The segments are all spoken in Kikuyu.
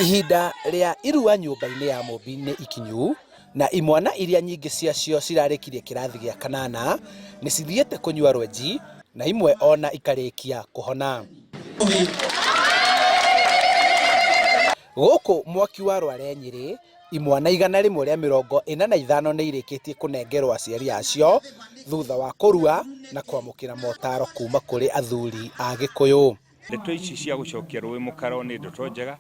Ihinda rĩa irua nyũmba-inĩ ya Mũmbi nĩ ikinyu na imwana iria nyingĩ ciacio cirarĩkirie kĩrathi gĩa kanana nĩ cithiĩte kũnyua rwenji na imwe ona ikarĩkia kũhona. Gũkũ mwaki wa Rware Nyĩrĩ, imwana 145 nĩ irĩkĩtie kũnengerwo aciari acio thutha wa kũrua na kwamũkĩra motaro kuma kũrĩ athuri a Gĩkũyũ. Ndeto ici cia gũcokia rũĩ mũkaro nĩ ndeto njega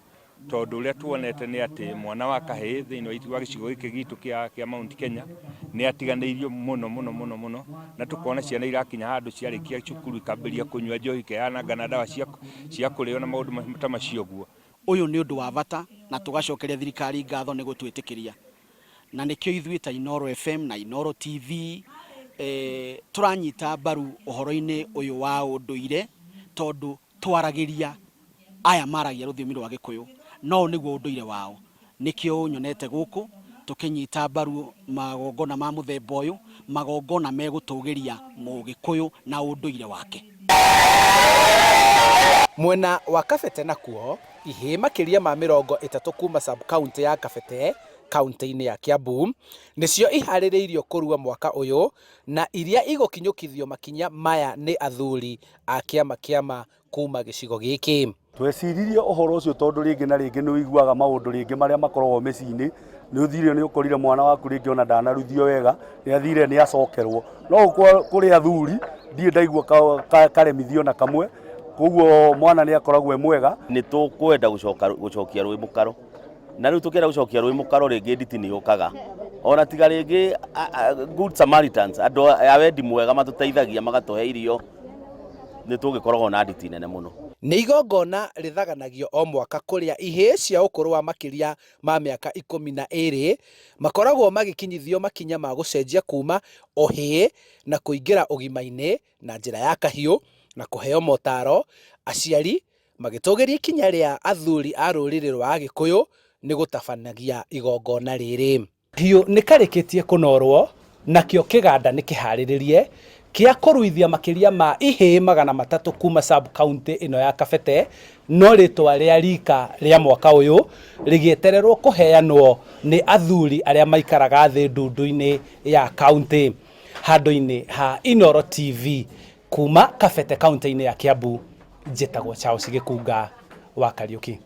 tondũ ũrĩa tuonete nĩ atĩ mwana wa kahĩĩ thĩinĩ wa gĩcigo gĩkĩ gitũ kĩa Mount Kenya nĩ atiganĩirio mũno mũno mũno mũno na tũkona ciana irakinya handũ ciarĩkia cukuru ikambĩrĩria kũnyua njohi ikeyananga na ndawa cia kũrĩo na maũndũ ta macio ũguo. Ũyũ nĩ ũndũ wa bata na tũgacokeria thirikari ngatho nĩ gũtwĩtĩkĩria na nĩkĩo ithuĩ ta Inooro FM na Inooro TV tũranyita mbaru ũhoro-inĩ ũyũ wa ũndũire tondũ twaragĩria aya maragia rũthiomi rwa Gĩkũyũ no ũyũ nĩguo ũndũire wao. Nĩkĩo nyonete gũkũ tũkĩnyita mbaru magongona ma mũthemba ũyũ, magongona megũtũgĩria Mũgĩkũyũ na ũndũire wake. Mwena wa Kabete nakuo, ihĩĩ makĩria ma 30 kuma sub-kauntĩ ya Kabete kauntĩ-inĩ ya Kiambu nĩcio iharĩrĩirio kũrua mwaka ũyũ na iria igũkinyũkithio makinya maya nĩ athuri a kĩama kĩama kuma gĩcigo gĩkĩ. Tweciririe ũhoro ũcio tondũ rĩngĩ na rĩngĩ nĩ ũiguaga maũndũ rĩngĩ marĩa makoragwo mĩciĩ-inĩ, nĩ ũthire nĩ ũkorire mwana waku rĩngĩ ona ndanaruithio wega, nĩ athire nĩ acokerwo. No kũrĩ athuri ndirĩ ndaigua karemithio na kamwe, koguo mwana nĩ akoragwo e mwega. Nĩ tũkwenda gũcokia rũĩ mũkaro, na rĩu tũkĩenda gũcokia rũĩ mũkaro rĩngĩ nditi nĩ yũkaga, ona tiga rĩngĩ good Samaritans, andũ a wendi mwega matũteithagia magatũhe irio, nĩ tũngĩkoragwo na nditi nene mũno. Nĩ igongona rĩthaganagio o mwaka kũrĩa ihĩĩ cia ũkũrũ wa makĩria ma mĩaka 12 makoragwo magĩkinyithio makinya ma gũcenjia kuma ũhĩĩ na kũingĩra ũgima-inĩ na njĩra ya kahiũ na kũheo motaro, aciari magĩtũgĩria ikinya rĩa athuri a rũrĩrĩ rwa Agĩkũyũ nĩ gũtabanagia igongona rĩrĩ. Kahiũ nĩ karĩkĩtie kũnorwo nakĩo kĩganda nĩ kĩharĩrĩrie kĩa kũruithia makĩria ma ihĩĩ 300 kuma sub county ĩno ya Kabete, no rĩtwa rĩa rika rĩa mwaka ũyũ rĩgĩetererwo kũheanwo nĩ athuri arĩa maikaraga thĩ ndundu-inĩ ya county. Handũ-inĩ ha Inooro TV kuma Kabete kauntĩ-inĩ ya Kiambu, njĩtagwo Charles Gĩkunga wa Kariũki.